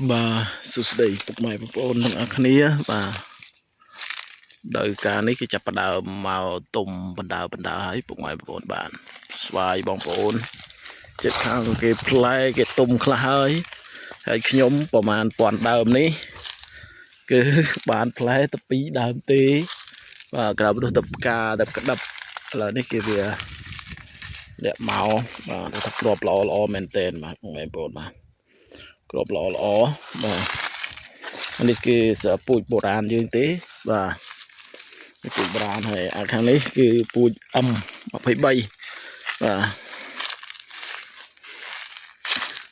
បាទសួស្តីពុកម៉ែបងប្អូនទាំងអស់គ្នាបាទដោយការនេះគេចាប់ផ្ដើមមកទុំបណ្ដើបណ្ដើហើយពុកម៉ែបងប្អូនបាទស្វាយបងប្អូនចិត្តខាងគេផ្លែគេទុំខ្លះហើយហើយខ្ញុំប្រមាណពាន់ដើមនេះគឺបានផ្លែទៅពីរដើមទេបាទក្រៅពីនោះទៅផ្កាទៅក្តាប់ឥឡូវនេះគេវាលាក់មកបាទថាក្របល្អល្អមែនទែនបាទពុកម៉ែបងប្អូនបាទក្របល្អល្អបាទនេះគឺពូជបុរាណយើងទេបាទនេះពូជបុរាណហើយអាខាងនេះគឺពូជ M23 បាទ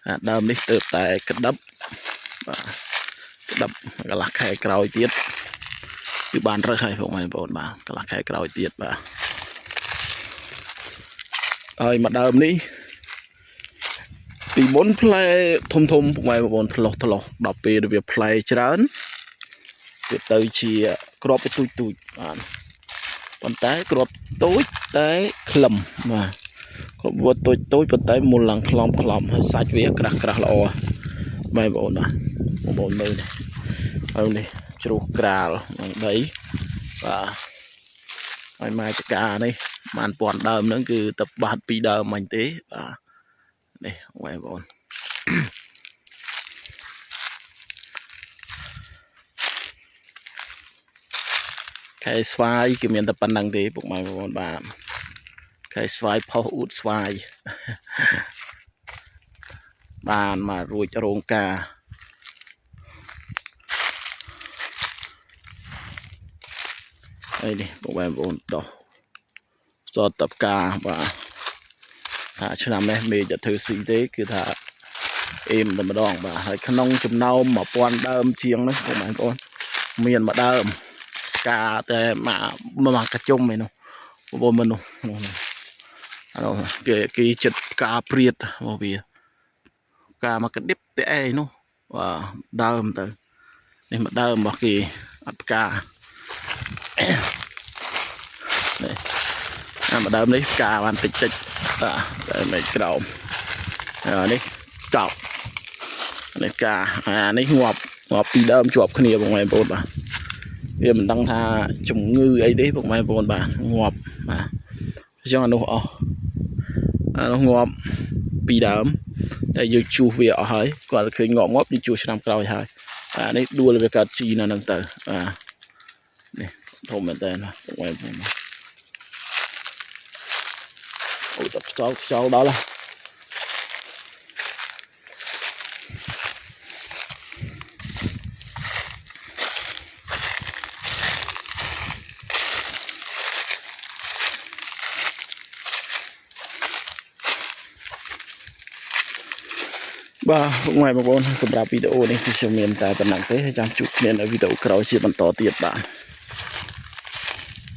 អាដើមនេះទៅតែក្តាប់បាទក្តាប់កន្លះខែក្រោយទៀតគឺបានរើសហើយបងប្អូនបាទកន្លះខែក្រោយទៀតបាទហើយមកដើមនេះពីមុនផ្លែធំធំពុកម៉ែបងប្អូនថ្លោះថ្លោះដល់ពេលវាផ្លែច្រើនវាទៅជាក្របទូចទូចបាទប៉ុន្តែក្របតូចតែក្លឹមបាទក្របវាតូចតូចប៉ុន្តែមូលឡើងខ្លំខ្លំហើយសាច់វាក្រាស់ក្រាស់ល្អម៉ែបងប្អូនបាទបងប្អូនមើលនេះហើយនេះជ្រុះក្រាលក្នុងដីបាទហើយម៉ែចកានេះបានពាន់ដើមហ្នឹងគឺទៅបាត់ពីរដើមអញទេបាទនេះបងប្អូនខែស្វាយគឺមានតែប៉ុណ្្នឹងទេពុកម៉ែបងប្អូនបាទខែស្វាយផុសអ៊ូតស្វាយបានមករួចរោងការហើយនេះពុកម៉ែបងប្អូនដោះចតតផ្កាបាទថាឆ្នាំនេះមេจะធ្វើស៊ីទេគឺថាអេមតែម្ដងបាទហើយក្នុងចំណោម1000ដើមជាងនេះពុកម៉ែបងប្អូនមានមួយដើមផ្កាតែមកកជុំឯនោះបងប្អូនមើលនោះនោះនោះគេគេចិត្តផ្កាព្រាតមកវាផ្កាមកកឌិបតែឯនោះបាទដើមទៅនេះមកដើមរបស់គេអត់ផ្កានេះអាមកដើមនេះផ្កាបានតិចតិចបាទតែមិនក្រោមនេះចប់នេះផ្កាអានេះងាប់ងាប់ពីដើមជាប់គ្នាបងប្អូនបាទវាមិនដឹងថាជំងឺអីទេពុកម៉ែបងប្អូនបាទងាប់បាទអញ្ចឹងអានោះអស់អានោះងាប់ពីដើមតែយើងជួសវាអស់ហើយគាត់ឃើញងាប់ងាប់យើងជួសឆ្នាំក្រោយហើយបាទនេះដួលវាកើតជីនៅហ្នឹងទៅបាទនេះធំមែនតើពុកម៉ែបងប្អូនអូតខ្យល់ខ្យល់ដល់ហើយបាទពុកម៉ែបងប្អូនសម្រាប់វីដេអូនេះគឺខ្ញុំមានតែប៉ុណ្្នឹងទេហើយចាំជួបគ្នានៅវីដេអូក្រោយជាបន្តទៀតបាទ